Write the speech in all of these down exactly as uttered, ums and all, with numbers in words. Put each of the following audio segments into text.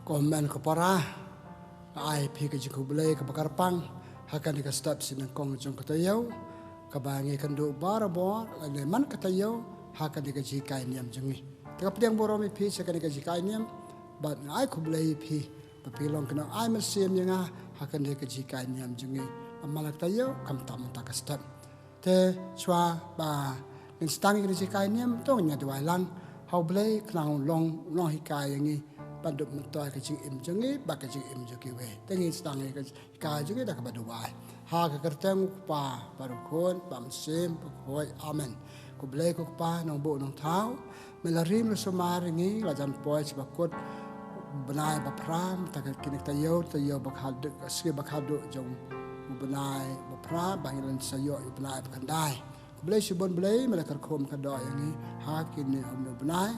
Ko hynmen ko para, nga ai phi ka jingkhublei kaba kyrpang ha kane ka step shi nyngkong jong ka taïew kaba ngi kynduh barabor lane man ka taïew ha kane ka jinghikai niam jong ngi. Te nga pdiang burom ïa phi sha kane ka jinghikai niam bad nga ai khublei ïa phi ba phi long ki nongai mynsiem ïa nga ha kane ka jinghikai niam jong ngi. Ba man la ka taïew khamtam mynta ka step. Te shuwa ba ngin sdang ïa kane ka jinghikai niam to ngin ïa duwai lang ha U Blei khnang un long, un long hikai ïa ngi ban dup myntoi ka jingim jong ngi bad ka jingim jong kiwei. Te ngin sdang ïa ka jinghikai jong ngi da kaba duwai. Ha ka kyrteng U Kpa bad U Khun bad U Mynsiem Bakhuid. Amen. Ko Blei ko Kpa Nongbuh Nongthaw, me la rim la sumar ïa ngi, la jan poi sha ba kut u bnai ba phra, mynta ka kine ki taïew, taïew ba khatduh, ka sngi ba khatduh jong u bnai ba phra, ba ngi la sa ïoh ïa u bnai ba khyndai. Ko Blei shibun Blei, me la kyrkhu me kyrdoh ïa ngi ha kine hynñiew bnai,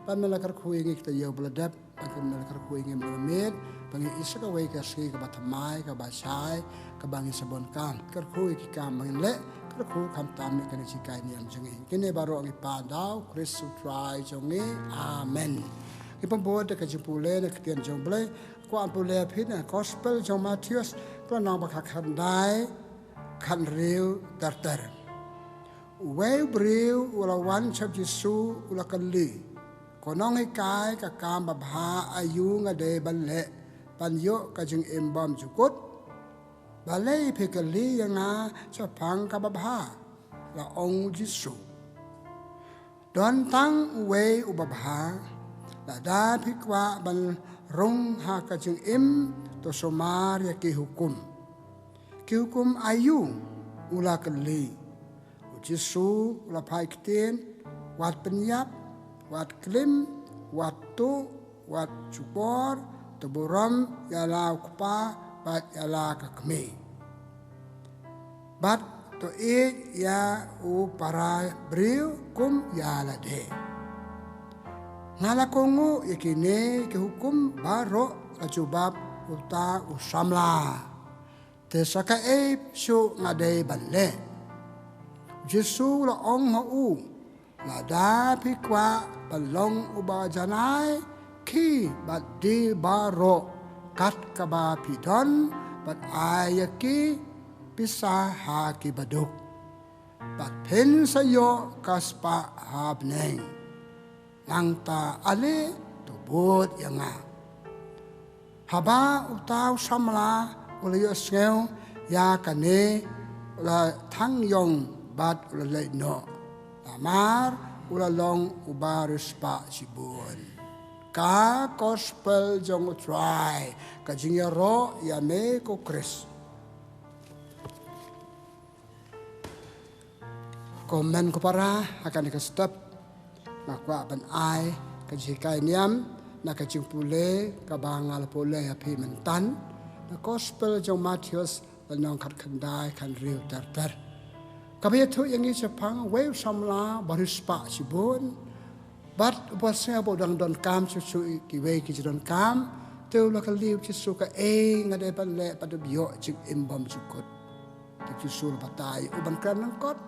bad me la kyrkhu ïa ngi ki taïew ba la dep, bad me la kyrkhu ïa ngi mynmiet ba ngin ïoh sa kawei ka sngi kaba thymmai, kaba shai, kaba ngin sa bun kam. Kyrkhu ïa ki kam ba ngin leh, kyrkhu khamtam ïa kane ka jinghikai niam jong ngi. Kine baroh ngi pan da U Khrist U Trai jong ngi. Amen. Ngi pynbud da ka jingpule na ka ktien jong U Blei. Kwah pule phi na Gospel jong u Mathaios, ka lynnong ba khatkhyndai, khathynriew ter ter. Uwei u briew u la wan sha u Jisu, u la kylli, "Ko nonghikai, ka kam babha aïu nga dei ban leh ban ïoh ka jingim bymjukut?" "Balei phi kylli ïa nga shaphang ka babha?" la ong u Jisu. "Don tang uwei u babha. Lada phi kwah ban rung ha ka jingim, to sumar ïa ki hukum." "Ki hukum aïu?" u la kylli. U Jisu u la phai ktien, "Wat pynïap, wat klim, wat tuh, wat jubor, to burom ïa la u kpa bad ïa la ka kmie, bad to ïeit ïa u para briew kum ïa lade." "Nga la kohnguh ïa kine ki hukum baroh," la jubab uta u samla. "Te sa kaei shuh nga dei ban leh?" U Jisu u la ong ha u, "Lada phi kwah ban long uba janai, khie bad die baroh kat kaba phi don, bad ai ïa ki pisa ha ki baduk, bad phin sa ïoh ka spah ha bneng. Nangta ale to bud ïa nga." Haba uta u samla u la ïohsngew ïa kane, u la thang ïong bad u la leit noh. Namar u la long uba riewspah shibun. Ka Gospel jong U Trai. Ka jingïaroh ïa me ko Khrist. Ko hynmen ko para, ha kane ka step nga kwah ban ai ka jinghikai niam na ka jingpule kaba nga la pule ïa phi mynta na Gospel jong u Mathaios, lynnong khatkhyndai, khathynriew ter ter. Kaba ïathuh ïa ngi shaphang uwei u samla ba riewspah shibun, bad uba sngew ba u dang donkam shuh shuh ïa kiwei ki jingdonkam, te u la kylli u Jisu, "Kaei nga dei ban leh ban ïoh jingim bymjukut?" Te u Jisu u la batai ïa u ban kren lyngkot.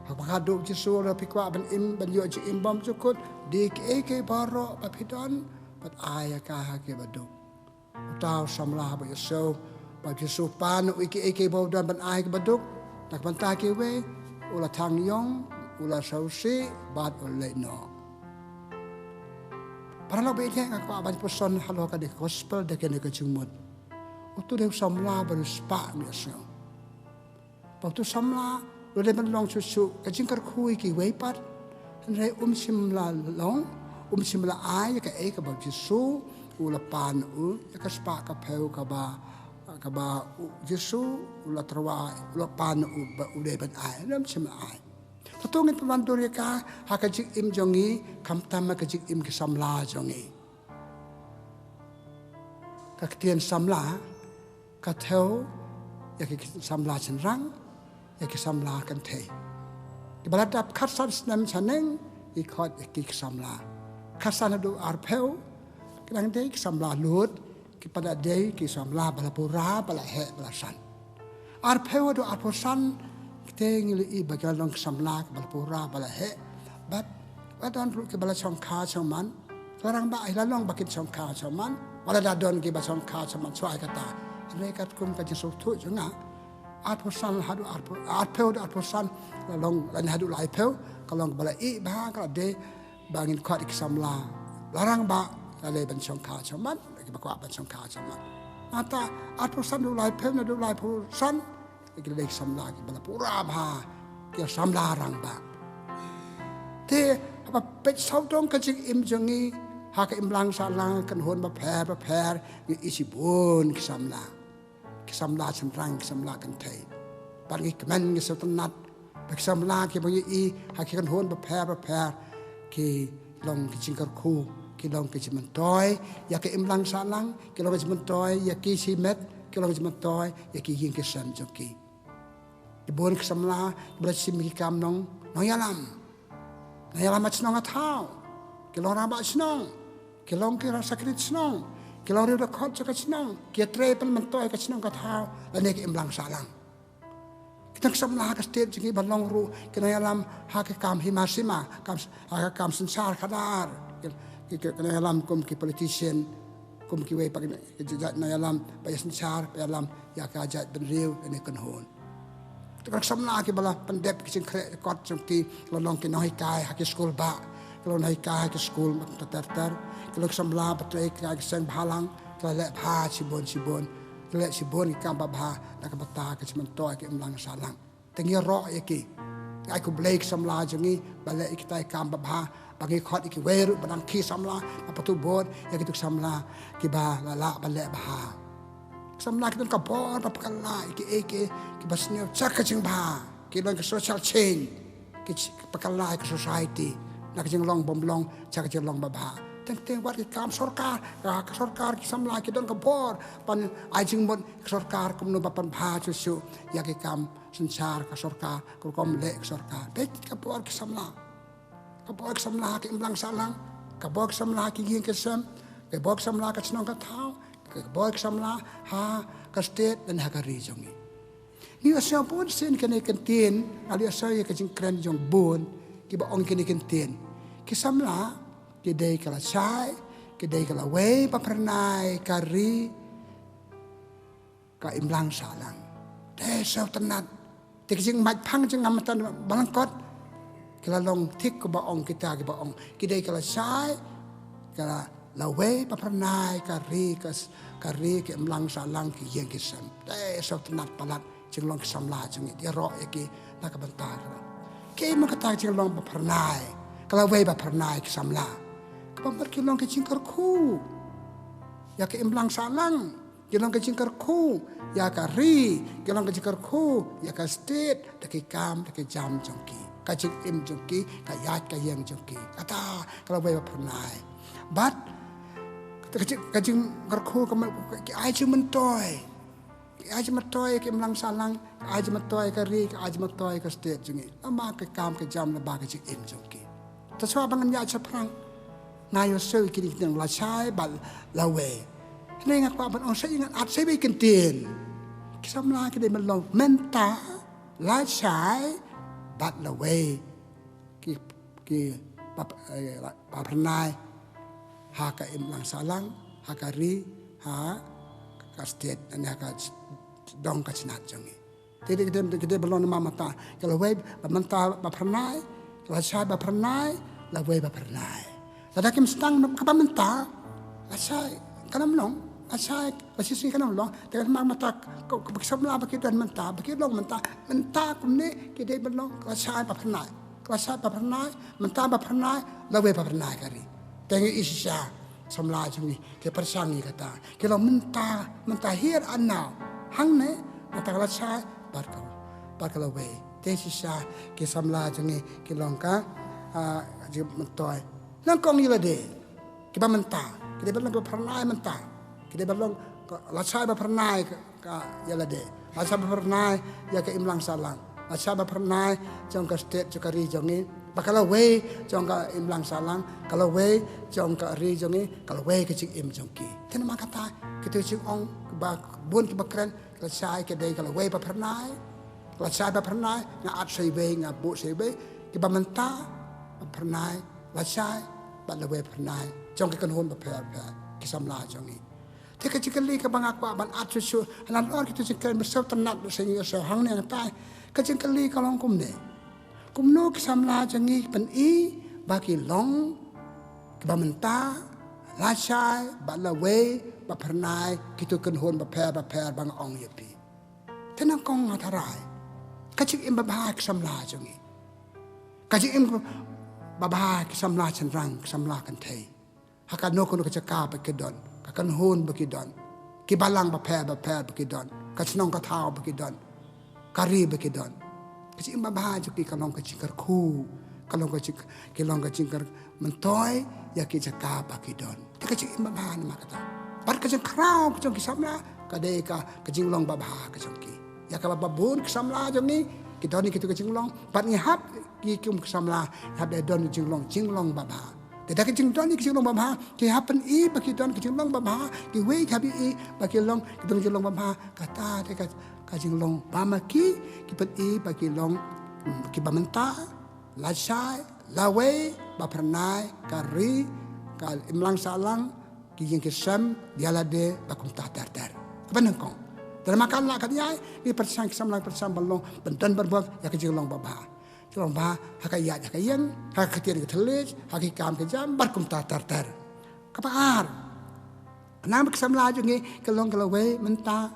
Haba khatduh u Jisu u la, "Phi kwah ban im, ban ïoh jingim bymjukut, die kiei kiei baroh ba phi don bad ai ïa ka ha ki baduk." Uta u samla haba u ïohsngew ba u Jisu u pan ïa u ïa kiei kiei ba u don ban ai ki baduk na ka bynta kiwei, u la thang ïong, u la sngewsih bad u la leit noh. Paralok ba ïeit, nga kwah ban puson halor kane ka Gospel da kane ka jingmut. Utu u dei u samla ba riewspah, ngi ïohsngew ba utu u samla u la dei ban long shuh shuh ka jingkyrkhu ïa kiwei pat, hynrei um shym la long, um shym la ai ïa kaei kaba u Jisu u la pan u, ïa ka spah ka phew kaba, kaba u Jisu u la tyrwa, u la pan u ba u dei ban ai, um shym la ai. Te to ngin pynwandur ïa ka ha ka jingim jong ngi, khamtam ha ka jingim ki samla jong ngi. Ka ktien samla ka thew ïa ki samla shynrang, ïa ki samla kynthei. Kiba la dap khatsan snem shaneng ki khot ïa ki ki samla. Khatsan haduh arphew ki dang dei ki samla lut, kiba la dei ki samla ba la pura, ba la heh, ba la san. Arphew haduh arphew san, te ngi la ïohi ba ki la long ki samla kiba la pura, ba la heh. Bad la don ruh kiba la shongkha shongman. Ka rangbah hi la long ba kin shongkha shongman. Wat la da don kiba shongkha shaman shuwa ïa kata. Hynrei katkum ka jingsngewthuh jong nga, arphew san haduh arphew, arphew haduh arphew san, la long, lane haduh laiphew, ka long ba la ïeh bha, ka la dei ba ngin khot ïa ki samla la rangbah, la dei ban shongkha shaman, kiba kwah ban shongkha shaman. Nangta arphew san haduh laiphew, naduh laiphew san, ki la dei ki samla kiba la pura bha, ki samla rangbah. Te haba peit sawdong ka jingim jong ngi ha ka imlang sahlang, kynhun bapher bapher, ngi ïohi shibun ki samla. Ki samla shynrang, ki samla kynthei. Bad ngi kmen, ngi sngewtynnat ba ki samla kiba ngi ïohi ha ki kynhun bapher bapher, ki long ki jingkyrkhu, ki long ki jingmyntoi ïa ka imlang sahlang, ki long ki jingmyntoi ïa ki shimet, ki long ki jingmyntoi ïa ki ïing ki sem jong ki. Ki bun ki samla kiba la shim ki kam nong, nongïalam, nongïalam ha shnong ha thaw, ki long rangbah shnong, ki long ki sakri shnong, ki long riew dkhot jong ka shnong, ki ïatrei pynmyntoi ka shnong ka thaw, lane ka imlang sahlang. Ki don ki samla ha ka state jong ngi ba long ruh ki nongïalam ha ka kam hima sima, kam, ha ka kam synshar khadar. Ki, ki, ki nongïalam kum ki politician, kum kiwei pat ki jait nongïalam ba ïa synshar, ba ïalam ïa ka jaitbynriew, ïa ne kynhun. Ki don ki samla kiba la pyndep ki jingkhreh kot jong ki, la long ki nonghikai ha ki skul bah, ki long nonghikai ha ki skul ter ter, ki long ki samla ba trei ka seng bhalang, ki la leh bha shibun shibun. Ki leh shibun ki kam babha na ka bynta ka jingmyntoi ka imlang sahlang. Te ngi ïaroh ïa ki. Ngi ai khublei ki samla jong ngi ba leh ïa kita ki kam babha, ba ngi khot ïa kiwei ruh ba dang khie samla, ba patu bud ïa kitu ki samla kiba la lah ban leh bha. Ki samla ki don ka bor ba pynkylla ïa kiei kiei kiba sniew sha ka jingbha, ki long ki social change, ki ch-, pynkylla ïa ka society na ka jinglong bymlong sha ka jinglong babha. Teng teng wat ki kam sorkar, ka, ka sorkar, ki samla ki don ka bor ban ai jingmut ka sorkar kumno ba pynbha shuh shuh ïa ki kam synshar ka sorkar, ka rukom leh ka sorkar. Peit ka bor ki samla, ka bor ki samla ha ka imlang sahlang, ka bor ki samla ha ki ïing ki sem, ka bor ki samla ha ka shnong ka thaw, ka bor ki samla ha ka state lane ha ka ri jong ngi. Ngi ïohsngew bun sien kane ka ktien, nga la ïohsngew ïa ka jingkren jong bun kiba ong kane ka ktien. Ki samla ki dei ka lashai, ki dei ka lawei ba phyrnai ka ri, ka imlang sahlang. Te sngewtynnat. Te ki jingmait phang jong nga mynta ba lyngkot ki la long thik kumba ong kita kiba ong. Ki dei ka lashai, ka lawei ba phyrnai ka ri, ka s-, ka ri, ka imlang sahlang, ki ïing ki sem. Te sngewtynnat palat jinglong ki samla jong ngi, ïaroh ïa ki na ka bynta ka. Ki ma kata jinglong ba phyrnai, ka lawei ba phyrnai ki samla. Kaba mar ki long ki jingkyrkhu ïa ka imlang sahlang, ki long ki jingkyrkhu ïa ka ri, ki long ki jingkyrkhu ïa ka state, da ki kam, da ki jam jong ki, ka jingim jong ki, ka ïaid ka ïeng jong ki. Kata ka lawei ba phyrnai. Bad ka jing, ka jingkyrkhu ka ma-, ki ai jingmyntoi. Ki ai jingmyntoi ïa ka imlang sahlang, ki ai jingmyntoi ïa ka ri, ki ai jingmyntoi ïa ka state jong ngi. Lama ka kam ka jam, lama ka jingim jong ki. Te shuwa ba ngan ïaid shaphrang, nga ïohsngew ïa kine ki ktien lashai bad lawei. Hynrei nga kwah ban ong sa ïa ngan add sa iwei ki ktien. Ki samla ki dei ban long mynta, lashai bad lawei. Ki, ki ba, eh, ba phyrnai ha ka imlang sahlang, ha ka ri, ha ka state, ne ha ka dong ka shnat jong ngi. Te dei, dei, dei, dei ban long namar mynta ka lawei ba mynta ba phyrnai, ka lashai ba phyrnai, lawei ba phyrnai. Lada kim sdang kaba mynta, lashai kan ym long, lashai, lashai kan ym long. Te namar mynta ka, ka, ki samla ba ki don mynta, ba ki long mynta, mynta kumne ki dei ban long ka lashai ba phyrnai. Ka lashai ba phyrnai, mynta ba phyrnai, lawei ba phyrnai ka ri. Te ngi ïohi shisha, samla jong ngi ki pyrshang ïa kata. Ki long mynta, mynta here and now. Hangne, mynta ka lashai bad ka, bad ka lawei. Te shisha ki samla jong ngi ki long ka, ah, jingmyntoi. Nyngkong ïa lade kiba mynta, ki dei ban long ba phyrnai mynta. Ki dei ban long ka lashai ba phyrnai ka, ka ïa lade. Lashai ba phyrnai ïa ka imlang sahlang. Lashai ba phyrnai jong ka state, jong ka ri jong ngi. Bad ka lawei jong ka imlang sahlang, ka lawei jong ka ri jong ngi, ka lawei ka jingim jong ki. Te namar kata, kita ki jingong ba bun kiba kren, ka lashai ka dei ka lawei ba phyrnai. Ka lashai ba phyrnai, nga add sa iwei, nga buh sa iwei. Kiba mynta ba phyrnai, lashai bad lawei phyrnai jong ki kynhun bapher bapher, ki samla jong ngi. Te ka jingkylli kaba nga kwah ban at shuh shuh halor kito jingkren ba sngewtynnat ba sngewsih hangne hangtai. Ka jingkylli ka long kumne. Kumno ki samla jong ngi ki pyni ba ki long kiba mynta, lashai bad lawei, ba phyrnai, kito kynhun bapher bapher ba nga ong ïa phi. Te nyngkong nga tharai ka jingim babha ki samla jong ngi. Ka jingim babha ki samla shynrang, ki samla kynthei. Ha kano kano ka jaka ba ki don, ka kynhun ba ki don, ki balang bapher bapher ba ki don, ka shnong ka thaw ba ki don, ka ri ba ki don. Ka jingim babha jong ki ka long ka jingkyrkhu, ka long ka jing, ki long ka jingkyrmyntoi ïa ki jaka ba ki don. Te ka jingim babha namar kata. Bad ka jingkhraw ka jong ki samla ka dei ka, ka jinglong babha ka jong ki. Ïa kaba bun ki samla jong ngi ki don ïa kito ka jinglong, bad ngi hap ki kum ki samla hap dei don jinglong, jinglong babha. Te da ka jingdon ïa ka jinglong babha, ki hap pyni ba ki don ka jinglong babha, kiwei ki hap ïohi ba ki long, ki don jinglong babha, kata te ka, ka jinglong ba ma ki, ki pyni ba ki long, mm, kiba mynta, lashai, lawei, ba phyrnai, ka ri, ka imlang sahlang, ki ïing ki sem, ïa lade, bad kumta ter ter. Kaba nyngkong. Te namar kane la ka dei, ngi pyrshang ki samla pyrshang ban long, ban don ban bok, ïa ka jinglong babha. Jinglong babha, ha ka ïaid ha ka ïing, ha ka ktien ka thylliej, ha ki kam ki jam, bad kumta ter ter. Kaba ar. Namar ki samla jong ngi, ki long ki lawei, mynta,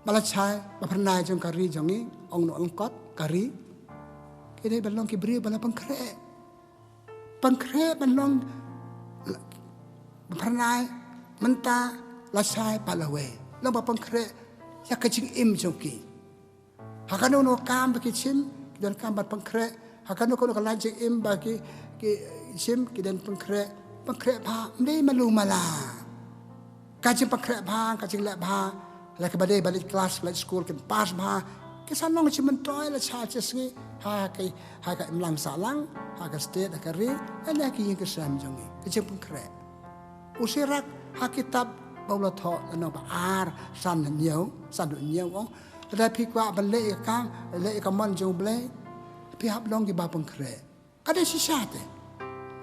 ba lashai, ba phyrnai jong ka ri jong ngi, ong noh lyngkot, ka ri. Ki dei ban long ki briew ba la pynkhreh. Pynkhreh ban long, ba phyrnai, mynta, lashai, bad lawei. Long ba pynkhreh, ïa ka jingim jong ki. Ha kano kano ka kam ba ki shim, ki donkam ban pynkhreh. Ha kano kano ka lad jingim ba ki, ki shim, ki don pynkhreh. Pynkhreh bha, ym dei malu mala. Ka jingpynkhreh bha, ka jingleh bha. La kaba dei ba leit klas, leit skul, kin pass bha. Ki sa long jingmyntoi lashai shi sngi. Ha ka, ha ka imlang sahlang, ha ka state, ha ka ri, ha ki ïing ki sem jong ngi. Ka jingpynkhreh. U Sirak ha kitab ba u la thoh lynnong ba ar, san hynñiew, san hynñiew, ong. Lada phi kwah ban leh ïa ka kam, leh ïa ka mon jong U Blei, phi hap long kiba pynkhreh. Ka dei shisha te.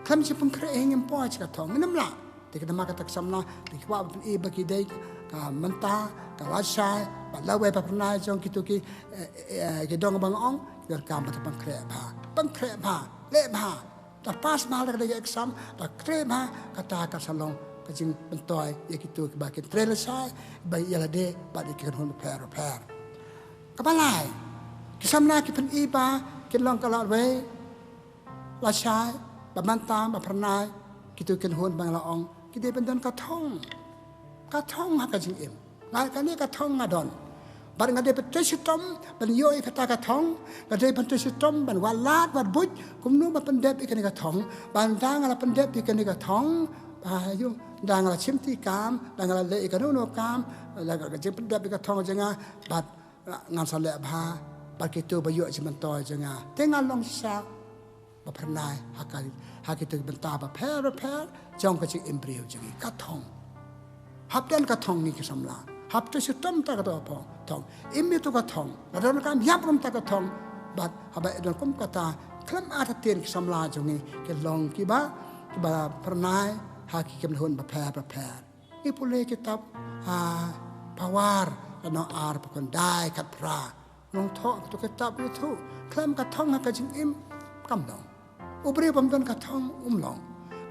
Khlem jingpynkhreh hi ngim poi sha ka thong, ngim lah. Te ka dei ma kata ka samla, phi kwah ban pyni ba ki dei ka mynta, ka lashai, bad lawei, ba phyrnai jong kito ki, eh, eh, ki dong ba nga ong, ki donkam ban pynkhreh bha. Pynkhreh bha, leh bha. Te pass bha la ka dei ka exam, te trei bha, kata ka sa long ka jingmyntoi ïa kito kiba kin trei lashai, ba ïa lade bad ïa ki kynhun bapher bapher. Kaba lai, ki samla ki pyni ba kin long ka lawei, lashai, ba mynta, ba phyrnai, kito ki kynhun ba nga la ong, ki dei ban don ka thong. Ka thong ha ka jingim. Nga kane ka thong nga don. Bad nga dei ban trei shitom ban ïoh ïa kata ka thong. Nga dei ban trei shitom ban wad lad wad buit kumno ban pyndep ïa kane ka thong. Bad ynda nga la pyndep ïa kane ka thong, ba ïoh, ynda nga la shim ti kam, ynda nga la leh ïa kano kano kam, la ka jingpyndep ïa ka thong jong nga, bad ngan sa leh bha, bad kito ba ïoh jingmyntoi jong nga. Te ngan long shisha ba phyrnai ha ka, ha kito ki bynta bapher bapher jong ka jingim briew jong ngi. Ka thong. Hap don ka thong ngi ki samla. Hap trei shitom ta ka thong. Im ïa tu ka thong. Lada donkam ïap ruh ta ka thong. Bad haba don kum kata, khlem artatien ki samla jong ngi ki long kiba, kiba phyrnai ha ki kynhun bapher bapher. Ngi pule kitab, ah, Pawar, lynnong ar, ba khyndai, khatphra. Nong thoh, kato kitab, ngi thoh. Khlem ka thong ha ka jingim, kam long. U briew bym don ka thong, um long.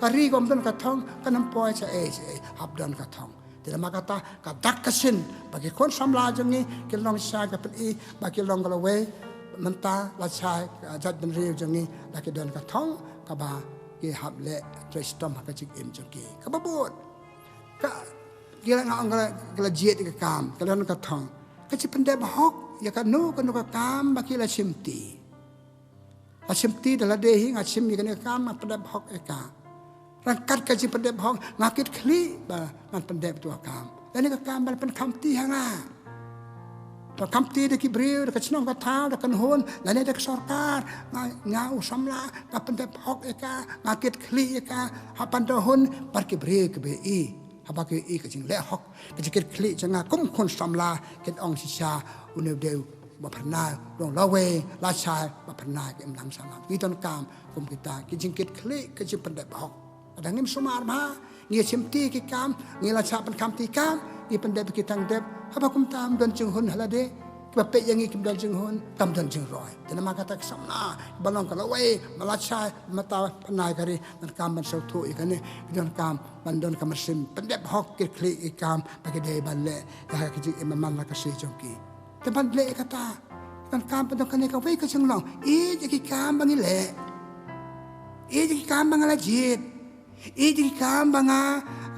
Ka ri bym don ka thong, kan ym poi shaei shaei, hap don ka thong. Te namar kata, ka dak ka shin, ba ki khun samla jong ngi, ki long shisha ka pyni, ba ki long ka lawei, mynta, lashai, ka jaitbynriew jong ngi, la ki don ka thong, kaba, ki hap leh, trei shitom ha ka jingim jong ki. Kaba bud. Ka, ki la nga ong ka la, ka la jied ïa ka kam, ka la don ka thong. Ka jingpyndep hok, ïa kano kano ka kam ba ki la shim ti. La shim ti da lade hi nga shim ïa kane ka kam, nga pyndep hok ïa ka. Ryngkat ka jingpyndep hok, nga kit khlieh ba ngan pyndep tu ka kam. Lane ka kam ba la pynkham ti ha nga. Ba kham ti da ki briew, da ka shnong ka thaw, da ka kynhun, lane da ka sorkar, nga, nga u samla, nga pyndep hok ïa ka, nga kit khlieh ïa ka, ha panda hun, bad ki briew kiba ïohi, haba ki ïohi ka jingleh hok, ka jingkit khlieh jong nga kum khun samla, kin ong shisha, une u dei u ba phyrnai, u long lawei, lashai, ba phyrnai ka imlang sahlang. Ngi donkam, kum kita, ki jingkit khlieh, ka jingpyndep hok. Lada ngim sumar bha, ngi shim ti ki kam, ngi la shah pynkham ti kam, ngi pyndep ki tang dep, haba kumta ym don jinghun ha lade, kiba peit ïa ngi kim don jinghun, kam don jingroi. Te namar kata ki samla, ba long ka lawei, ba la shai, mynta pynai ka ri, donkam ban sngewthuh ïa kane, donkam ban don ka mynsiem pyndep hok ki khlieh ki kam, ba ki dei ban leh ïa ka jingim man la ka shi jong ki. Te ban leh ïa kata, donkam ban don kane kawei ka jinglong, ïeit ïa ki kam ba ngi leh. Ïeit ïa ki kam ba nga la jied. Ïeit ïa ki kam ba nga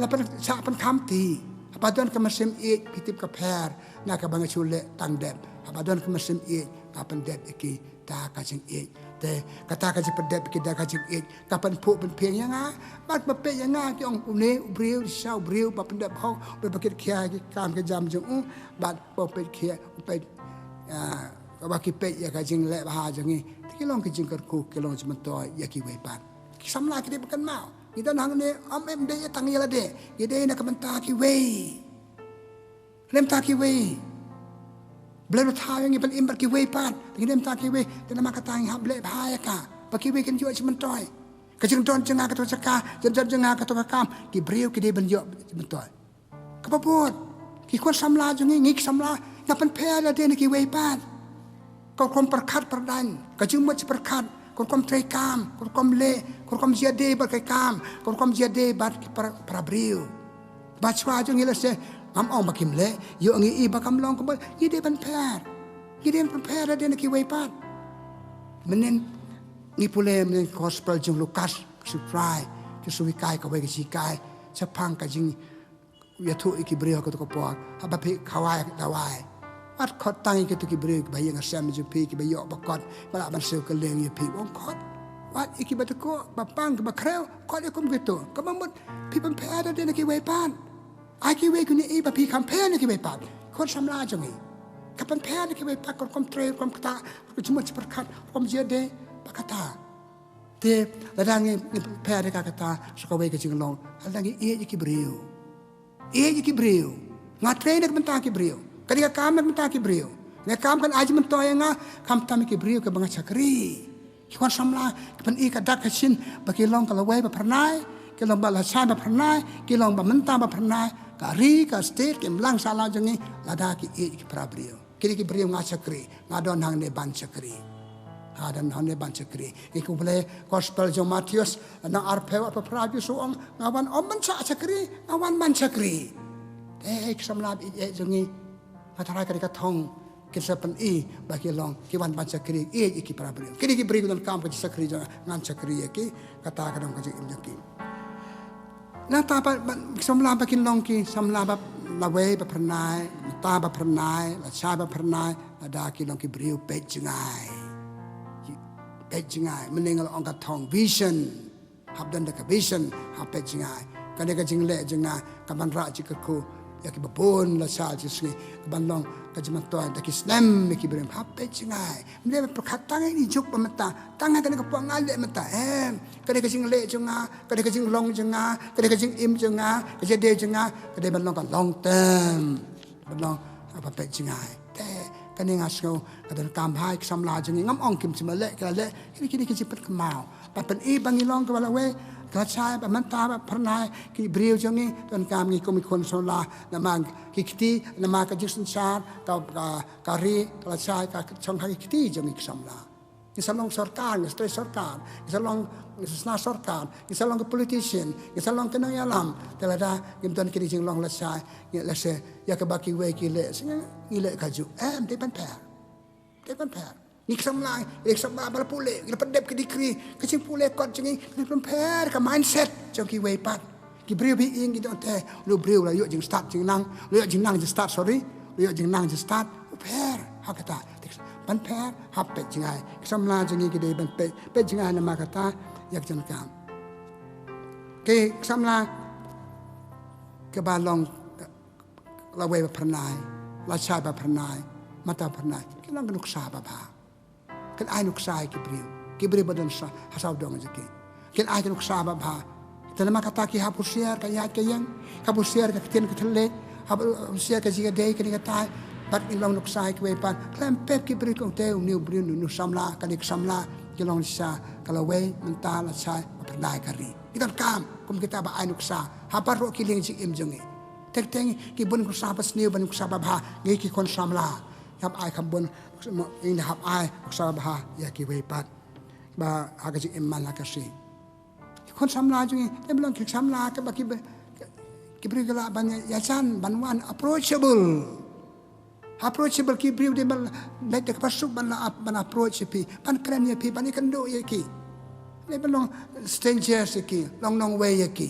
la pyn, shah pynkham ti. Haba don ka mynsiem ïeit, phi tip ka pher na kaba nga shu leh tang dep. Haba don ka mynsiem ïeit, nga pyndep ïa ki da ka jingïeit. Te kata ka jingpyndep ïa ki da ka jingïeit, ka pynphuh pynphieng ïa nga. Bad ba peit ïa nga ki ong, une u briew, shisha u briew ba pyndep hok, u briew ba kit khia ki kam ki jam jong u, bad ba peit khia, peit, ah, ba ki peit ïa ka jingleh bha jong ngi. Te ki long ki jingkyrkhu, ki long jingmyntoi ïa kiwei pat. Ki samla ki dei ban kynmaw. Ngi don hangne, ym em dei tang ïa lade. Ngi dei na ka bynta kiwei. Lem ta kiwei. Blei ruh thaw ïa ngi ban im bad kiwei pat. Te ngi lem ta kiwei. Te namar kata ngi hap leh bha ïa ka. Ba kiwei kin ïoh jingmyntoi. Ka jingdon jong nga kato ka jaka, jingdon jong nga kato ka kam. Ki briew ki dei ban ïoh jingmyntoi. Kaba bud. Ki khun samla jong ngi, ngi ki samla, nga pynpher lade na kiwei pat. Ka rukom pyrkhat pyrdaiñ, ka jingmut jingpyrkhat, ka rukom treikam, ka rukom leh, ka rukom jia dei bad ka kam, ka rukom jia dei bad ki para, para briew. Ba shuwa jong ngi lehse, ngam ong ba kim leh, ïoh ngi i ba kam long kumba, ngi dei ban pher. Ngi dei ban pher lade na kiwei pat. Mynnin ngi pule mynnin gospel jong Lukas, ka sutrai, ka sutrai kawei ka jinghikai, shaphang ka jing ïathuh ïa ki briew ha kato ka por, haba phi khawai dawai. Wat khot tang ïa kito ki briew kiba ïeng ha sem jong phi, kiba ïoh ba kot, ba lah ban siew kylleng ïa phi, ym khot. Wat ïa kiba dkoh, ba pang, kiba khrew, khot ïa kum kito. Kaba mut phi pynpher lade na kiwei pat. Ai kiwei kin i ba phi kham pher na kiwei pat. Khun samla jong ngi. Ka pynpher na kiwei pat, ka rukom trei, rukom ktah, rukom jingmut jingpyrkhat, rukom jia dei, ba kata. Te lada ngi, ngi pynpher ïa ka kata, sa kawei ka jinglong, lada ngi ïeit ïa ki briew. Ïeit ïa ki briew. Nga trei na ka bynta ki briew. Ka dei ka kam na ka bynta ki briew. Nga kam kan ai jingmyntoi ïa nga, khamtam ïa ki briew kiba nga shakri. Ki khun samla, ki pyni ka dak ka shin, ba ki long ka lawei ba phyrnai, ki long ba lashai ba phyrnai, ki long ba mynta ba phyrnai, ka ri, ka state, ki imlang sahlang jong ngi, lada ki ïeit ïa ki para briew. Kine ki briew nga shakri, nga don hangne ban shakri. Nga don hangne ban shakri. Ngi khublei gospel jong Mathaios, lynnong arphew, arphew phra, Jisu u ong, nga wan ym ban shah shakri, nga wan ban shakri. Te ki samla ïeit jong ngi, nga tharai ka dei ka thong, kin sa pyni ba ki long, ki wan ban shakri, ïeit ïa ki para briew. Kine ki briew ki donkam ka jingshakri jong nga, ngan shakri ïa ki, kata ka dei ka jingim jong ki. Nangta ba, ba, ki samla ba kin long ki samla ba lawei ba phyrnai, mynta ba phyrnai, lashai ba phyrnai, lada ki long ki briew peit jngai. Peit jngai, mynne nga la ong ka thong vision. Hap don da ka vision, hap peit jngai. Kane ka jingleh jong nga, ka ban rah jingkyrkhu ïa kiba bun la shai la sngi, ka ban long ka jingmyntoi da ki snem ïa ki briew, hap peit jngai. Ym dei ban pyrkhat tang ïa kane juk ba mynta, tang ïa kane ka por nga leh mynta. Em, ka dei ka jingleh jong nga, ka dei ka jinglong jong nga, ka dei ka jingim jong nga, ka jingdei jong nga, ka dei ban long ka long term. Ban long, ah, ban peit jngai. Te kane nga sngew ka donkam bha ïa ki samla jong ngi, ngam ong kim shym la leh, ki la leh, kine, kine ki jingpynkynmaw. Ban pyni ba ngi long kiba lawei, ka lashai, ba mynta ba phyrnai, ki briew jong ngi, donkam ngi kum ki khun samla, namar ki kti, namar ka jingsynshar, ka, ka, ka ri, ka lashai, ka shong ha ki kti jong ngi ki samla. Ngi sa long sorkar, ngi sa trei sorkar, ngi sa long, ngi sa sna sorkar, ngi sa long ka politician, ngi sa long ka nongïalam. Te lada ngim don kine ki jinglong lashai, ngi lehse ïa kaba kiwei ki leh, ngi leh kajuh. Em, dei ban pher. Dei ban pher. Ngi ki samla, ngi ki samla ba la pule, ngi la pyndep ki degree, ka jingpule kot jong ngi, ngi pynpher ka mindset jong kiwei pat. Ki briew ba ïing ki don te, une u briew la ïoh jingstad jingnang, la ïoh jingnang jingstad, sorry, la ïoh jingnang jingstad, u pher, ha kata. Te ban pher, hap peit jngai. Ki samla jong ngi ki dei ban peit, peit jngai namar kata, ïa ka jingkam. Ki samla, kiba long, lawei ba phyrnai, lashai ba phyrnai, mynta ba phyrnai, ki long ka nuksa babha. Kin ai nuksa ïa ki briew. Ki briew ba don sa, ha sawdong jong ki. Kin ai ka nuksa babha. Te namar kata ki hap husiar ka ïaid ka ïeng, hap husiar ka ktien ka thylliej, hap husiar ka jingïadei kane katai, bad ki long nuksa ïa kiwei pat. Khlem pep ki briew ki ong te une u briew une u samla, kane ka samla, ki long sa, Ka lawei, mynta, lashai, ba phyrnai ka ri. Ngi donkam kum kita ba ai nuksa ha baroh ki liang jingim jong ngi. Teng teng ki bun nuksa basniew, bun nuksa babha, ngi ki khun samla. Hap ai kham bun, ngi hap ai nuksa babha ïa kiwei pat. Ba ha ka jingim man la ka sngi. Ki khun samla jong ngi, te ba long ki samla kaba ki, ki briew ki lah ban ïajan, ban wan, approachable. Approachable, ki briew dei ban, dei, dei kaba suk ban la ap-, ban approach ïa phi, ban kren ïa phi, ban ïakynduh ïa ki. Dei ban long strangers ïa ki, long nongwei ïa ki.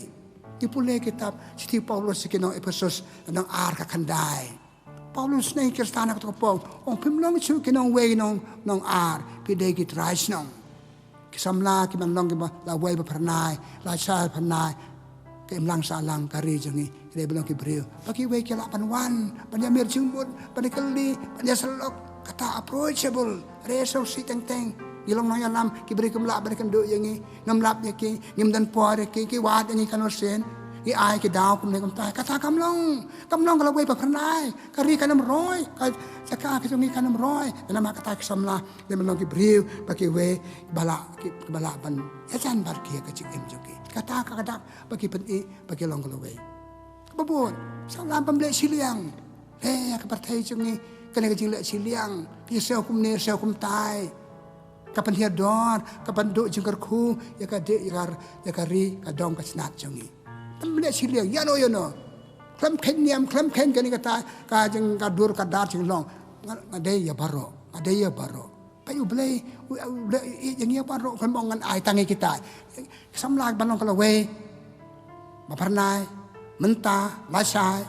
Ngi pule kitab shithi Paulus sha ki nong Ephesus, lynnong ar, ka khyndai. Paulus u sneng ïa ki Khristan ha kato ka por, ong phim long shuh ki nongwei nong, nong ar, phi dei ki trai shnong. Ki samla ki ban long kiba lawei ba phyrnai, lashai phyrnai, ka imlang sahlang ka ri jong ngi, ki dei ban long ki briew ba kiwei ki lah ban wan, ban ïamir jingmut, ban ïakylli, ban ïasyllok, kata approachable. Re sngewsih teng teng. Ngi long nongïalam, ki briew kim lah ban ïakynduh ïa ngi, ngim lap ïa ki, ngim don por ïa ki, ki wad ïa ngi katno sien. Ngi ai ki daw kumne kumtai. Kata kam long, kam long ka lawei ba phyrnai. Ka ri kan ym roi, ka jaka ka jong ngi kan ym roi. Namar kata ki samla, dei ban long ki briew ba kiwei ba lah, ki, ba lah ban ïajan bad ki ha ka jingim jong ki. Kata ka dak ba ki pyni ba ki long ka lawei. Kaba bud, samla ban leh shiliang. Hei, ha ka pyrthei jong ngi, kane ka jingleh shiliang, ki siew kumne, siew kumtai, ka pynhiar dor, ka pynduh jingkyrkhu ïa ka dei, ïa ka, ïa ka ri, ka dong ka snat jong ngi. Ban leh shiliang ïano ïano. Khlem kheiñ niam, khlem kheiñ kane kata, ka jing, ka dur ka dar jinglong. Nga, nga dei ïa baroh, nga dei ïa baroh. Peit U Blei, U, U Blei u ïeit ïa ngi ïa baroh, khlem ong ngan ai tang ïa kita. Ki samla ban long ka lawei ba phyrnai, mynta, lashai,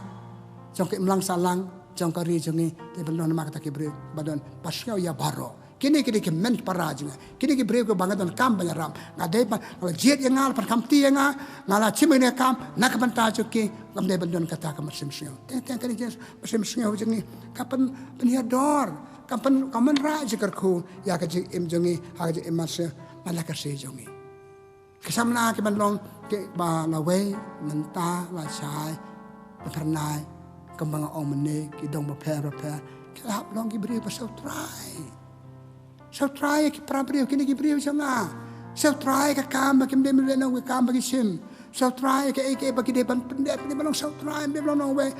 jong ka imlang sahlang jong ka ri jong ngi. Te ban long namar kata ki briew ba don, ba sngew ïa baroh. Kine ki dei ki hynmen para jong nga. Kine ki briew kiba nga donkam ban ïarap. Nga dei ba, nga la jied ïa nga, la pynkamti ïa nga, nga la shim ïa ka kam na ka bynta jong ki. Ngam dei ban don kata ka mynsiem sngew. Teng teng kane ka mynsiem sngew jong ngi ka pyn, pynhiar dor, ka pyn, ka pynrah jingkyrkhu ïa ka jingim jong ngi ha ka jingim mynsiem, man la ka sngi jong ngi. Ki samla ki ban long kiba lawei, mynta, lashai, ba phyrnai, kumba nga ong mynne, ki dong bapher bapher, ki hap long ki briew ba sngewtrai. Sngewtrai ïa ki para briew, kine ki briew jong nga. Sngewtrai ïa ka kam ba kim dei ban leh, nongwei, ka kam ba ki shim. Sngewtrai ïa kaei kaei ba ki dei ban pyndep, ki dei ban long sngewtrai, ki dei ban long nongwei.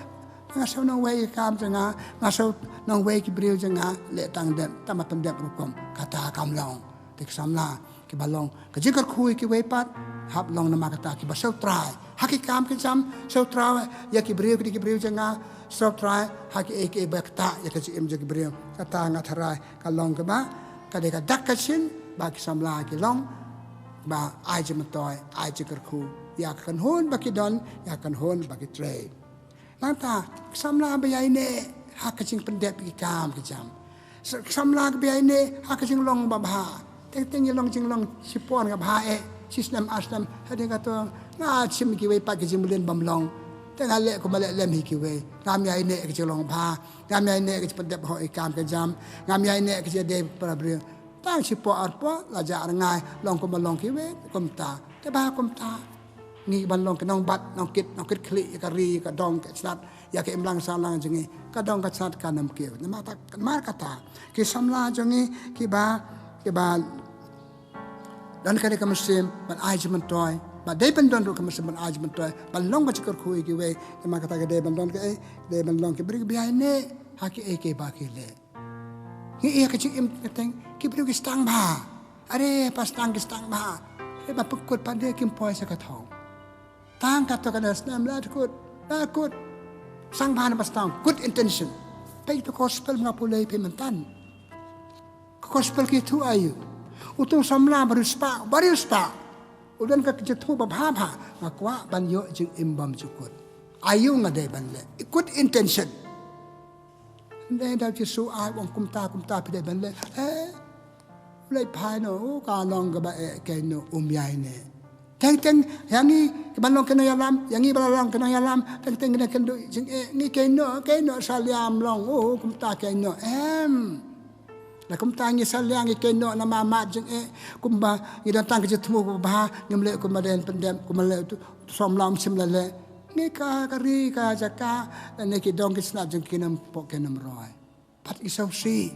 Nga sngew nongwei ïa ka kam jong nga, nga sngew nongwei ki briew jong nga, leh tang dep, tang ba pyndep rukom. Kata kam long. Te ki samla kiba long ka jingkyrkhu ïa kiwei pat, hap long namar kata, kiba sngewtrai ha ki kam ki jam, sngewtrai ïa ki briew, ki dei ki briew jong nga, sngewtrai ha kiei kiei ba ktah ïa ka jingim jong ki briew. Kata nga tharai ka long kaba, ka dei ka dak ka shin ba ki samla ki long ba ai jingmyntoi, ai jingkyrkhu ïa ka kynhun ba ki don, ïa ka kynhun ba ki trei. Nangta, ki samla ba ïaineh ha ka jingpyndep ki kam ki jam. Ki samla ba ïaineh ha ka jinglong babha. Teng teng ngi long jinglong shipor nga bha eh, shisnem arsnem, hadien kato nga shim kiwei pat ki jingmlien bym long. Te nga leh kumba leh lem hi kiwei. Ngam ïaineh ka jinglong bha, ngam ïaineh ka jingpyndep hok ki kam ki jam, ngam ïaineh ka jingdei para briew. Tang shipor arpor la jah rngai, long kumba long kiwei, kumta. Te ba kumta. Ngi ban long ki nongbat, nongkit, nongkit khlieh ïa ka ri, ïa ka dong ka snat, ïa ka imlang sahlang jong ngi, ka dong ka snat kan ym kiew. Namar kata, namar kata, ki samla jong ngi kiba, kiba don kane ka mynsiem ban ai jingmyntoi, ba dei ban don ruh ka mynsiem ban ai jingmyntoi, ban long ka jingkyrkhu ïa kiwei. Namar kata ka dei ban don kaei, dei ban long ki briew kiba ïaineh ha kiei kiei ba ki leh. Ngi ïa ka jingim teng, ki briew ki sdang bha. Are, ba sdang ki sdang bha. Are, ba pynkut pat de kim poi sha ka thong. Tang kato ka snem la kut, la kut. Sdang bha na ba sdang, good intention. Peit ka gospel nga pule phi mynta. Ka gospel ki ïathuh aïu? Uto u samla ba riewspah, ba riewspah. U don ka jingthmu ba bha bha. Nga kwah ban ïoh jingim bymjukut. Aïu nga dei ban leh? Good intention. Hynrei da u Jisu u ong kumta kumta phi dei ban leh. Eh, u leit phai noh, u ka long kaba eh, keiñ noh, um ïaineh. Teng teng ïa ngi ki ban long ki nongïalam, ïa ngi ba la long ki nongïalam, teng teng ngi kynduh jingeh, ngi keiñ noh, keiñ noh, sa liam long, u kumta keiñ noh. Em. La kumta ngi sa liang, ngi keiñ noh namar mad jingeh, kumba ngi don tang ka jingthmu ba bha, ngim leh kumba dei ban pyndep, kumba leh u samla um shym la leh. Ngi ka, ka ri, ka jaka, lane ki dong ki snat jong ngi kin ym pok kin ym roi. Pat ngi sngewsih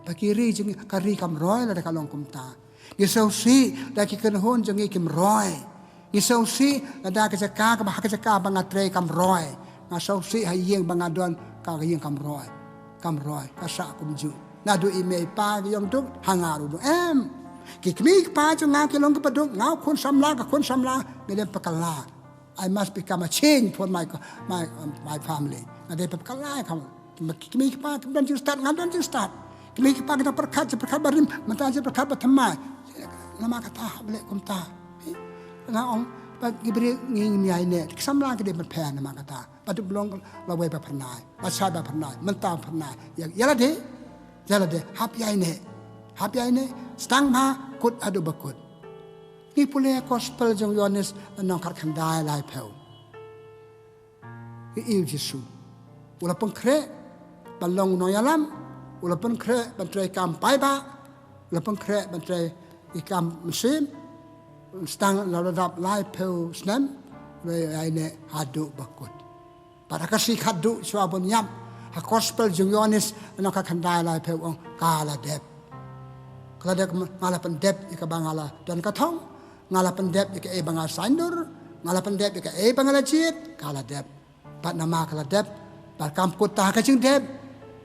ba ki ri jong ngi, ka ri kam roi lada ka long kumta. Ngi sngewsih da ki kynhun jong ngi kim roi. Ngi sngewsih da ka jaka kaba ha ka jaka ba nga trei kam roi. Nga sngewsih ha ïing ba nga don ka ïing kam roi. Kam roi ka sah kumjuh. Naduh i mei i pa ki ïong duk ha nga ruh duk em. Ki kmie ki kpa jong nga ki long kiba duk, nga u khun samla, ka khun samla, ngi dei ba kylla. I must become a change for my, my, um, my family. Nga dei ba kylla ka. Ki kmie ki kpa ki don jingstad, nga don jingstad. Kmie ki kpa ki dang pyrkhat, jingpyrkhat barim, mynta jingpyrkhat bathymmai. Namar kata hap leh kumta. Nga ong, ba ngi briew ngi ïaineh. Ki samla ki dei ban pher namar kata. Ba dei ban long lawei ba phyrnai, lashai ba phyrnai, mynta ba phyrnai. Ïa, ïa lade, ïa lade, hap ïaineh. Hap ïaineh, sdang bha, kut haduh ba kut. Ngi pule gospel jong Ïoannis lynnong khatkhyndai laiphew. Ngi ïohi u Jisu. U la pynkhreh ban long u nongïalam, u la pynkhreh ban trei kam paidbah, u la pynkhreh ban trei ki kam mynsiem, sdang la dap laiphew snem, u la ïaineh haduh ba kut. Bad ha ka sngi khatduh shuwa ban ïap, ha gospel jong Ïoannis lynnong khatkhyndai laiphew ong ka la dep. Ka la dep, nga la pyndep ïa kaba nga la don ka thong, nga la pyndep ïa kaei ba nga saiñdur, nga la pyndep ïa kaei ba nga la jied, ka la dep. Bad namar ka la dep, bad kam kut ha ka jingdep,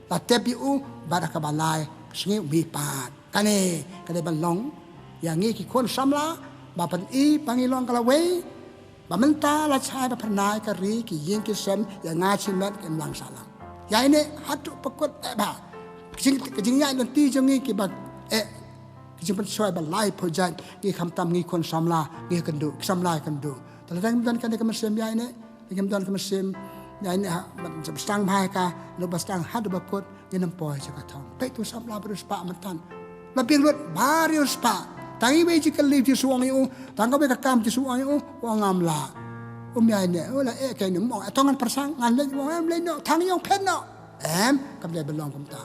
la tep ïa u, bad ha kaba lai ka sngi u mihpat. Kane ka dei ban long ïa ngi ki khun samla, ba pyni ba ngi long ka lawei, ba mynta lashai ba phyrnai ka ri, ki ïing ki sem, ïa nga shimet ka imlang sahlang. Ïaineh haduh ba kut eh ba. Ka jing, ka jingïaid lynti jong ngi kiba eh, ka jingpynshoi ba laiphew jait, ngi khamtam ngi khun samla, ngi kynduh, ki samla kynduh. Te lada ngim don kane ka mynsiem ïaineh, ngim don ka mynsiem ïaineh ha, ba sdang bha ïa ka, lada ba sdang haduh ba kut, ngin ym poi sha ka thong. Peit tu samla ba riewspah mynta. La biang lut ba riewspah. Tang iwei jingkylli Jisu ong ïa u, tang kawei ka kam Jisu ong ïa u, u ong ngam lah. Um ïaineh, u la eh kane, um ong, eh, to ngan pyrshang, ngan leit, u ong em leit noh, tang ïong phet noh. Em, kam dei ban long kumta.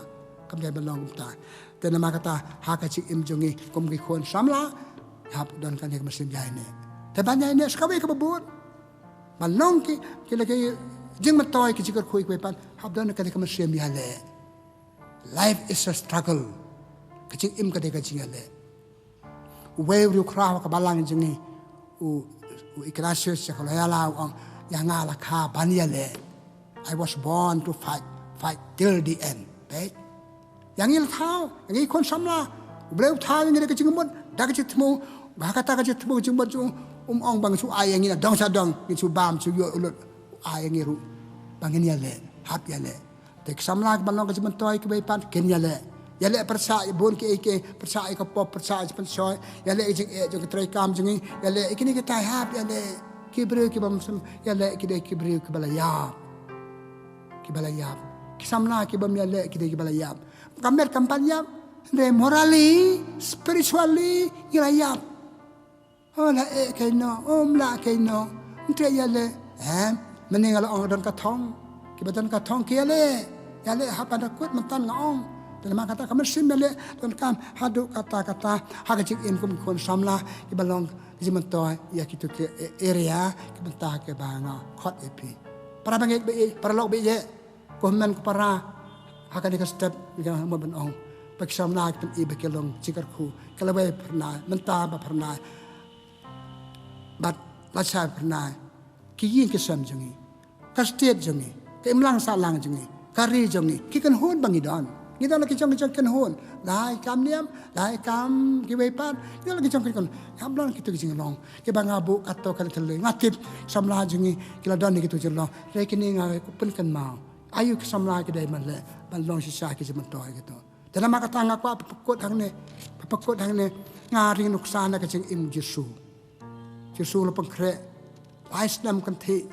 Kam dei ban long kumta. Te namar kata ha ka jingim jong ngi kum ki khun samla, hap don kane ka mynsiem ïaineh. Te ban ïaineh sa kawei kaba bud. Ban long ki, ki la ki jingmyntoi, ki jingkyrkhu ïa kiwei pat, hap don kane ka mynsiem ïaleh. Life is a struggle. Ka jingim ka dei ka jingïaleh. Uwei u riewkhraw ha ka balang jong ngi, u, u Ignatius Loyola u ong, ïa nga la kha ban ïaleh. I was born to fight, fight till the end. Peit. Ïa ngi la thaw, ïa ngi khun samla. U Blei u thaw ïa ngi da ka jingmut, da ka jingthmu, ba ha kata ka jingthmu jingmut jong u, um ong ba ngin shu ai ïa ngi na dong sha dong, ngin shu bam, shu ïoh u lut, u ai ïa ngi ruh. Ba ngin ïaleh, hap ïaleh. Te ki samla kiba long ka jingmyntoi ïa kiwei pat kin ïaleh. Ïaleh pyrshah ïa bun kiei kiei, pyrshah ïa ka pop, pyrshah ïa ka jingpynshoi, ïaleh ïa ka jingeh jong ka treikam jong ngi, ïaleh ïa kine kitai hap, ïaleh ki briew kiba ym shym, ïaleh ki dei ki briew kiba la ïap. Kiba la ïap. Ki samla kiba ym ïaleh ki dei kiba la ïap. Kam met kam pat ïap. Hynrei morally, spiritually, ngi la ïap. Oh, la eh kane, oh, ym lah kane. Ym treh ïaleh. Em, mynne nga la ong don ka thong. Kiba don ka thong ki ïaleh. Ïaleh hap ban da kut mynta nga ong. Te namar kata ka mynsiem ïaleh, donkam haduh katta katta, ha ka jingim kum ki khun samla, kiba long ka jingmyntoi ïa kito ki area, ki bynta kiba nga khot ïa phi. Para bangeit ba ïeit, para lok ba ïeit, ko hynmen ko para, ha kane ka step, nga mut ban ong. Ba ki samla ki pyni ba ki long jingkyrkhu, ka lawei phyrnai, mynta ba phyrnai. Bad lashai phyrnai, ki ïing ki sem jong ngi, ka state jong ngi, ka imlang sahlang jong ngi, ka ri jong ngi, ki kynhun ba ngi don. Ngi don la ki jong ki jong kynhun, la i kam niam, la i kam kiwei pat, ngi don la ki jong ki kynhun. Ngam don kito ki jinglong kiba nga buh katto katne thylliej. Nga tip samla jong ngi ki la don kito ki jinglong. Hynrei kine nga pyn kynmaw. Aïu ki samla ki dei ban leh, ban long shisha ki jingmyntoi kito. Te namar kata nga kwah pynkut hangne, pynkut hangne, nga ring nuksa na ka jingim Jisu. Jisu la pynkhreh lai snem kynthih.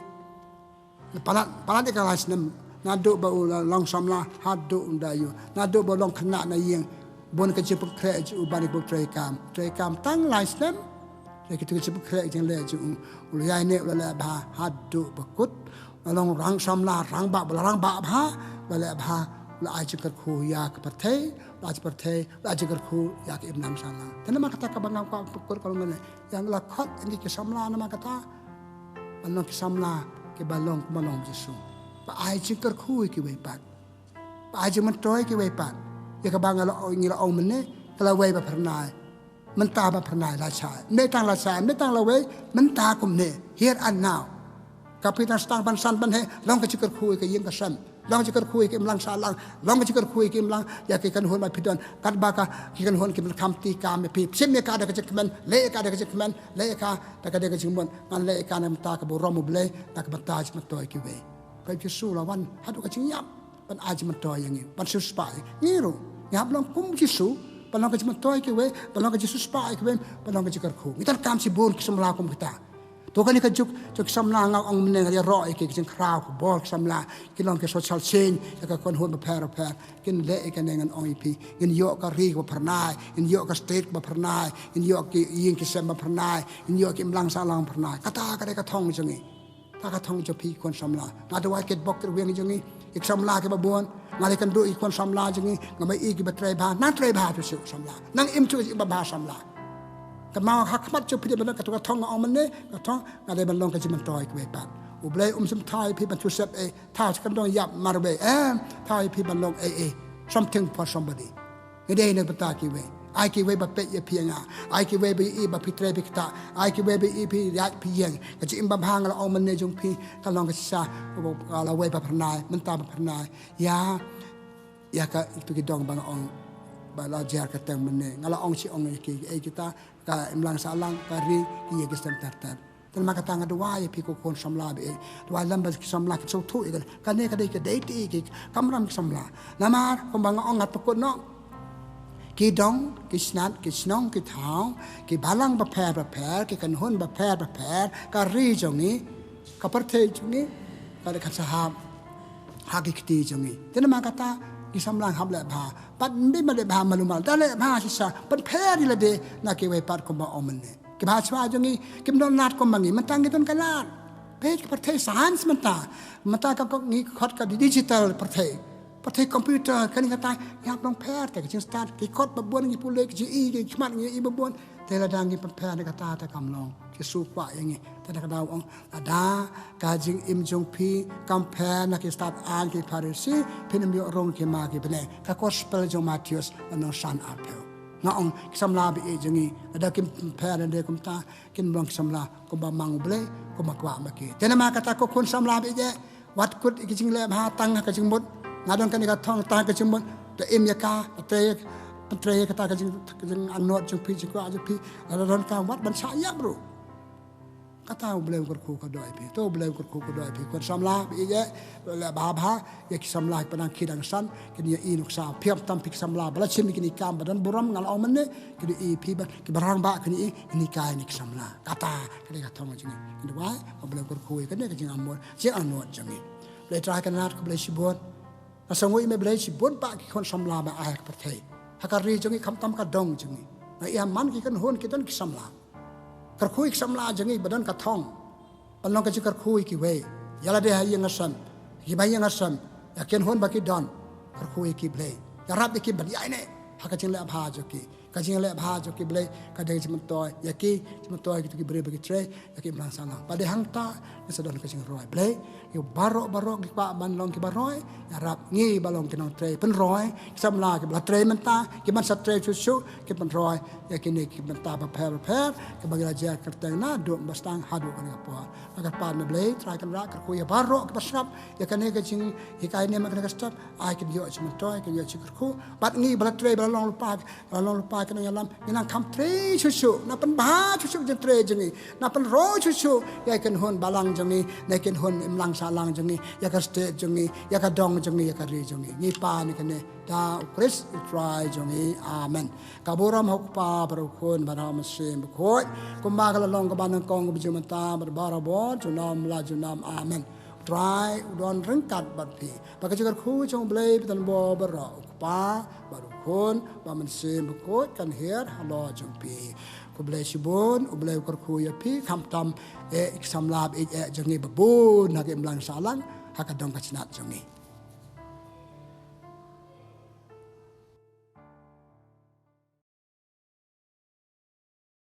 Palat, palat ïa ka lai snem, naduh ba u la long samla haduh u da ïoh, naduh ba u long khynnah na ïing. Bun ka jingpynkhreh jong u ban ïa u treikam. Treikam tang lai snem. Te kito ki jingpynkhreh jingleh jong u, u la ïaineh, u la leh bha haduh ba kut. La long rang samla, rangbah, ba la rangbah bha, u la leh bha, u la ai jingkyrkhu ïa ka pyrthei, u la ai jingpyrthei, u la ai jingkyrkhu ïa ka imlang sahlang. Te namar kata kaba nga kwah pynkut ka long ne, ïa nga la khot ïa ngi ki samla namar kata. Ban long ki samla kiba long kumba long Jisu. Ba ai jingkyrkhu ïa kiwei pat. Ba ai jingmyntoi ïa kiwei pat. Ïa kaba nga la ong, ngi la ong mynne, ka lawei ba phyrnai. Mynta ba phyrnai la shai. Mynta la shai, mynta la wei, mynta kumne. Here and now. Ka phi tang stang ban san ban heh, long ka jingkyrkhu ïa ka ïing ka sem. Long ka jingkyrkhu ïa ka imlang sahlang. Long ka jingkyrkhu ïa ka imlang, ïa ki kynhun ba phi don. Katba ka, ki kynhun ki ban kham ti kam ïa phi. Shim ïa ka da ka jingkmen, leh ïa ka da ka jingkmen, leh ïa ka da ka da ka jingmut. Ngan leh ïa ka na ka bynta ka burom U Blei, na ka bynta jingmyntoi kiwei. Ba Jisu la wan, haduh ka jingïap. Ban ai jingmyntoi ïa ngi, ban siewspah ïa ngi ruh. Ngi hap long kum Jisu, ban long ka jingmyntoi kiwei, ban long ka jingsiewspah ïa kiwei, ban long ka jingkyrkhu. Ngi donkam shibun ki samla kum kita. To kane ka juk, jong ki samla nga ong mynne nga ïaroh ïa ki, ki jingkhraw, ki bor ki samla, ki long ki social change, ïa ka kynhun bapher bapher. Kin leh ïa kane ngan ong ïa phi. Ngin ïoh ka ri kaba phyrnai, ngin ïoh ka state kaba phyrnai, ngin ïoh ki ïing ki sem ba phyrnai, ngin ïoh ki imlang sahlang phyrnai. Kata ka dei ka thong jong ngi. Ta ka thong jong phi khun samla. Nga duwai kitbok kitweng jong ngi. Ïa ki samla kiba bun. Nga leh kynduh ïa ki khun samla jong ngi. Nga ba ïa kiba trei bha. Nang trei bha tu shu samla. Nang im tu ïa kiba bha samla. Ka ma ha khmat jong phi dei ban ka tu ka thong nga ong mynne. Ka thong nga dei ban long ka jingmyntoi kiwei pat. U Blei um shym thaw ïa phi ban tu sep eh. Thaw shi kyndong ïap marwei. Em. Thaw ïa phi ban long eh eh. Something for somebody. Ngi dei na ka bynta kiwei. Ai kiwei ba peit ïa phi ïa nga. Ai kiwei ba ïohi ba phi trei phi ktah. Ai kiwei ba ïohi phi ïaid phi ïeng. Ka jingim ba bha nga la ong mynne jong phi. Ka long ka shisha. Ka la wei ba phyrnai. Mynta ba phyrnai. Ïa. Ïa ka itu ki dong ba nga ong. Ba la jer kyrteng mynne. Nga la ong shi ong ïa ki. Ïa kita. Ka imlang sahlang. Ka ri. Ki ïa ki sem ter ter. Te namar kata nga duwai ïa phi ko khun samla ba ïeit. Duwai lem ba ki samla ki sngewthuh ïa kane. Kane ka dei ka dei ti ki kamram ki samla. Namar kumba nga ong ngat pynkut noh. Ki dong, ki snat, ki shnong, ki thaw, ki balang bapher bapher, ki kynhun bapher bapher, ka ri jong ngi, ka pyrthei jong ngi, ka dei kan sahap ha ki kti jong ngi. Te namar kata ki samla hap leh bha. Pat ym dei ban leh bha malu mal. Da leh bha shisha. Pynpher ïa lade na kiwei pat kumba ong mynne. Kiba shuwa jong ngi, kim don lad kumba ngi, mynta ngi don ka lad. Peit ka pyrthei science mynta. Mynta ka kong ngi khot ka digital pyrthei. Pyrthei computer, kane kata, ngi hap long pher, te ka jingstad, ki kot ba bun ngi pule, ki jingïohi, ki khmat ngi ïohi ba bun. Te lada ngi pynpher na kata, te kam long. Jisu kwah ïa ngi, te da ka daw ong, lada, ka jingim jong phi, kam pher na ki stad aiñ ki Pharisi, phin ym ïoh rung ki ma ki bneng. Ka gospel jong Mathaios, lynnong san arphew. Nga ong, ki samla ba ïeit jong ngi, lada kim pher lade kumta, kin long ki samla, kumba mang U Blei, kumba kwah ma ki. Te namar kata ko khun samla ba ïeit, wat kut ki jingleh bha tang ha ka jingmut. Nga don kane ka thong tang ha ka jingmut, te im ïa ka, te, te ïa kata ka jing, ka jingangnud jong phi, jingkwah jong phi, lada don ka wat ban shah ïap ruh. Kata U Blei u kyrkhu ka doh ïa phi. To U Blei u kyrkhu ka doh ïa phi. Khun samla ba ïeit, leh bha bha, ïa ki samla ki ba dang khie dang san, kin ïohi nuksa. Phi khamtam phi ki samla ba la shim ïa kine ki kam ba don burom nga la ong mynne, kin ïohi phi ba, ki ba rangbah kin ïohi, kin hikai ïa ki samla. Kata, ka dei ka thong jong ngi. Kin duwai, ba U Blei u kyrkhu ïa kane ka jingangnud, jingangnud jong ngi. Blei Trai Kynrad, khublei shibun. Nga sngewnguh ïa me Blei shibun ba ki khun samla ba ai ha ka pyrthei. Ha ka ri jong ngi khamtam ka dong jong ngi. Nga ïa man ki kynhun ki don ki samla. Kyrkhu ïa ki samla jong ngi ba don ka thong. Ban long ka jingkyrkhu ïa kiwei. Ïa lade ha ïing ha sem. Kiba ïing ha sem. Ïa ki kynhun ba ki don. Kyrkhu ïa ki Blei. Ïarap ïa ki ban ïaineh. Ha ka jingleh bha jong ki. Ka jingleh bha jong ki Blei. Ka dei jingmyntoi. Ïa ki, jingmyntoi kito ki briew ba ki trei. Ïa ki imlang sahlang. Ba dei hangta. Ngi sa don ka jingroi Blei. Ïa baroh baroh ki kwah ban long ki baroi. Ïarap ngi ba long ki nongtrei pynroi. Ki samla ki ba la trei mynta. Ki ban sa trei shuh shuh. Ki pynroi ïa kine ki bynta bapher bapher, kiba ngi la jer kyrteng naduh ba sdang haduh kane ka por. Nga kyrpad na Blei Trai Kynrad, kyrkhu ïa baroh kiba sngap ïa kane ka jinghikai ne ma kane ka step, ai kin ïoh jingmyntoi, kin ïoh jingkyrkhu. Bad ngi ba la trei ba la long lypa, ba la long lypa ki nongïalam, ngin nang kham trei shuh shuh, na pynbha shuh shuh jingtrei jong ngi, na pynroi shuh shuh ïa ki kynhun balang jong ngi, na ki kynhun imlang sahlang jong ngi, ïa ka state jong ngi, ïa ka dong jong ngi, ïa ka ri jong ngi. Ngi pan ïa kane da U Khrist U Trai jong ngi. Amen. Ka burom ha U Kpa bad U Khun bad ha U Mynsiem Bakhuid. Kumba ka la long kaba nyngkong, kaba ju mynta bad barabor, junom la junom. Amen. U Trai u don ryngkat bad phi. Ba ka jingkyrkhu jong U Blei ba don bor baroh, U Kpa bad U Khun bad U Mynsiem Bakhuid kan hiar halor jong phi. Khublei shibun, U Blei u kyrkhu ïa phi, khamtam eh ki samla ba ïeit eh jong ngi ba bun ha ka imlang sahlang, ha ka dong ka tnat jong ngi.